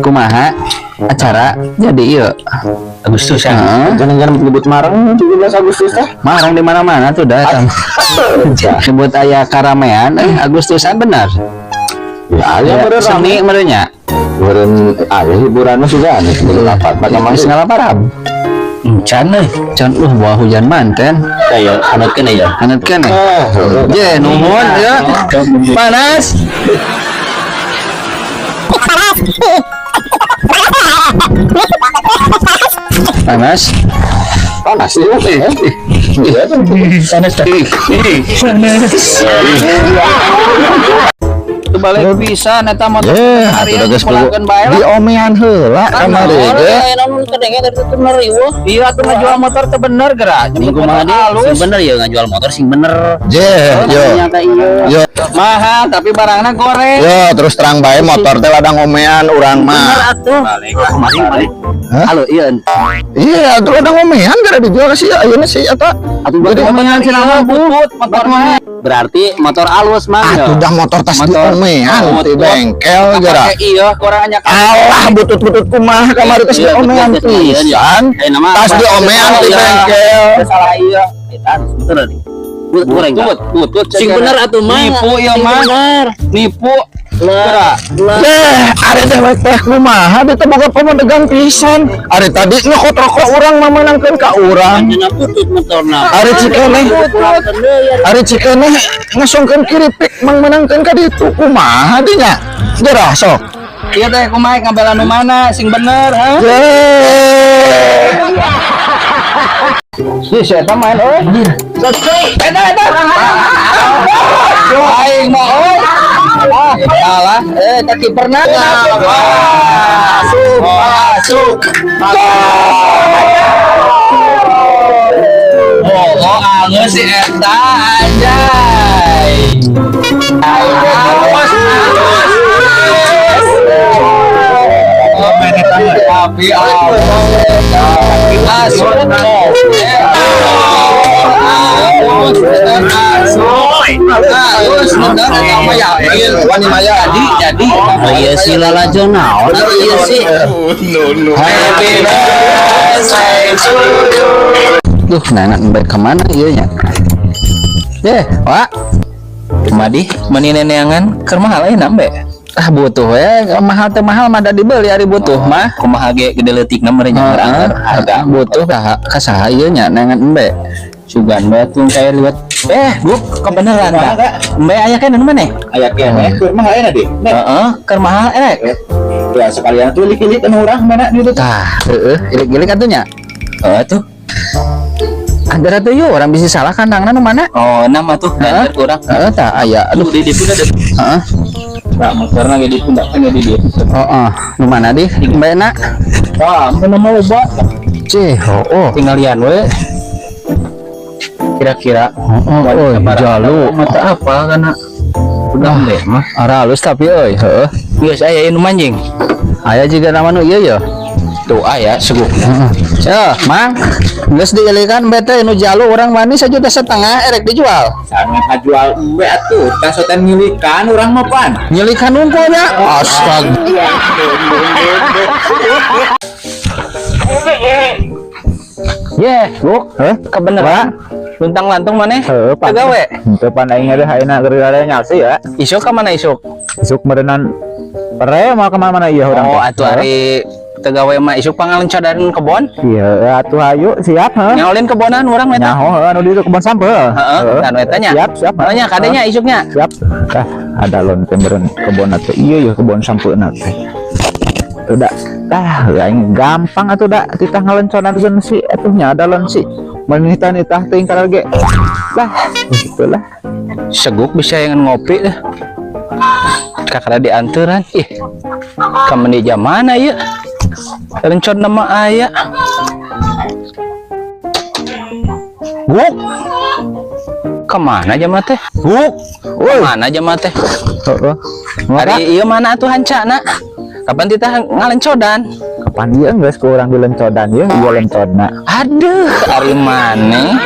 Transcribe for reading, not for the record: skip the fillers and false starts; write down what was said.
Kumaha acara jadi ieu Agustus ya. Heeh. Jangan-jangan menyebut marang 17 Agustus teh. Marang di mana-mana tuh dah eta. Sebut aya karamean Agustusan benar. Ya, aya Ya, meureun seni meureun nya. Meureun aya hiburan mah sudah nih lapat macam Geus ngalaparab. Encan euy. Can buah hujan manten. Kayak hanetkeun ya. Hanetkeun eh. Eh, Je nuhun ya. Panas. Panas. Panas sih. Iya, Panas teh. Balik pisan eta motor. Eh, atuh geus diomean heula kamari ge. Iya atuh ngajual motor teu bener geura. Sing kumaha deui? Sing bener ya ngajual motor sing bener. Je, yo. Yo, Mahal tapi barangna goreng. yo terus terang bae motor teh ladang omean urang mah. Atuh. Kemarin kemarin. Hah? Halo, iya. Iya, atuh ladang omean gara dijual ka sia ayeuna si eta. Atuh Jadi Omean cenah mah butut motor mah. Berarti motor alus mah. Atuh dah motor tas diomean di bengkel gara. Pakai iya kurang nya. Alah butut-butut kumaha kamari tas diomean pisan. Tas diomean di bengkel. Salah iya. Eta bener nih. Goreng. Butut, butut. Sing bener atuh mah. Nipu ieu Sing mah. bener. Nipu. Geura. Eh, ari teh teh kumaha di teh boga pemedegan pisan. Ari tadi nyokot rokok urang mah meunangkeun ka urang. Cenah butut motorna. Ari cikeneh, ari cikeneh ngasongkeun kiripik mang meunangkeun ka ditu kumaha dinya. Gerah sok. Iya teh kumaha ngabela nu mana sing bener, ha? Ye. Si eta main euy. Eta eta. Aing mah euy. Ah, salah. Eta kiperna. Masuk, masuk. Oh, angeus si eta anjay. Awas, awas. Tapi masuk. Wani maya. Jadi Oh iya sih lalajo naon atuh ieu sih. Happy birthday to you. Duh, nana baik kemana ieu nya? Eh, Pak. Madi, meni neneangan keur mahal aya nambe. Ah butuh we, mahal teh mahal mah da dibeli ari butuh mah. Kumaha ge gede leutikna meureun nya Heeh, harga butuh ka ka saha ieu nya neangan embe. Sugan bae tuh kayak liwat. Gua kebeneran dah. Embe aya keneh nu maneh? Aya keneh keur mahal aya deh. Heeh, keur mahal erek. Ya sekalian tuh ilik-ilik anu urang mana di itu. Tah, heeh, ilik-ilik atuh nya. Heeh tuh. Antara tuh yuk orang bisa salah kandangna nu mana? Oh, nama tuh Heeh. dan urang. Heeh, tah aya. Aduh, Aduh, di ditu ada. heeh. Nah, motorna ge dipundak kan di dieu. Heeh, nu mana di? Embena. Wah, mana mau loba. Cih, oh. Tinggalian we. Kira-kira Oh, oh, jalu. Mata apa karena udah deh mah. Arah halus tapi euy, heeh. Geus aya nu manjing. Aya juga nama nu ieu ya. Tuh aya seguk. Heeh. Ya, Mang. Geus diilikan bete nu jalu urang wani 1,5 juta erek dijual. Sangat ngajual embe atuh, tasotan ngilikan urang mah pan. Nyilikan unggul nya. Astaga. Ye, Guk. Kebeneran. Luntang lantung maneh? Heuh, pan. Gawe. Henteu pan aing ada ayeuna keur ada nyalsi ya. Isuk ka mana isuk? Isuk meureunan pere mau ke mana ieu urang. Oh, teh. atuh ari teu gawe mah isuk pangalencodan kebon. Iya, atuh hayu siap heuh. Nyolin kebonan urang eta. Nyaho heuh anu di kebon sampeu. Heeh, anu eta nya. Siap, siap. Heeh nya kadenya isuknya. Siap. Ah, ada lon teh meureun kebon teh. Iya ya kebon sampeuna teh. Udah, ah, aing gampang atuh da titah ngalenconan si atuh nya ada lon si. Menita-nitah teuing karage. Lah, gitulah. Seguk bisa yang ngopi dah. Kakak dianturan. Ih. Kamu di jam mana ya? Lencon nama ayah. Guk. Kemana jam teh? Guk. Kemana jam teh? Heeh. Hari iya mana tuh hancana? Kapan kita ngalencodan? Kapan ieu geus ku urang dilencodan ieu ieu lencodna. Aduh, hari mana?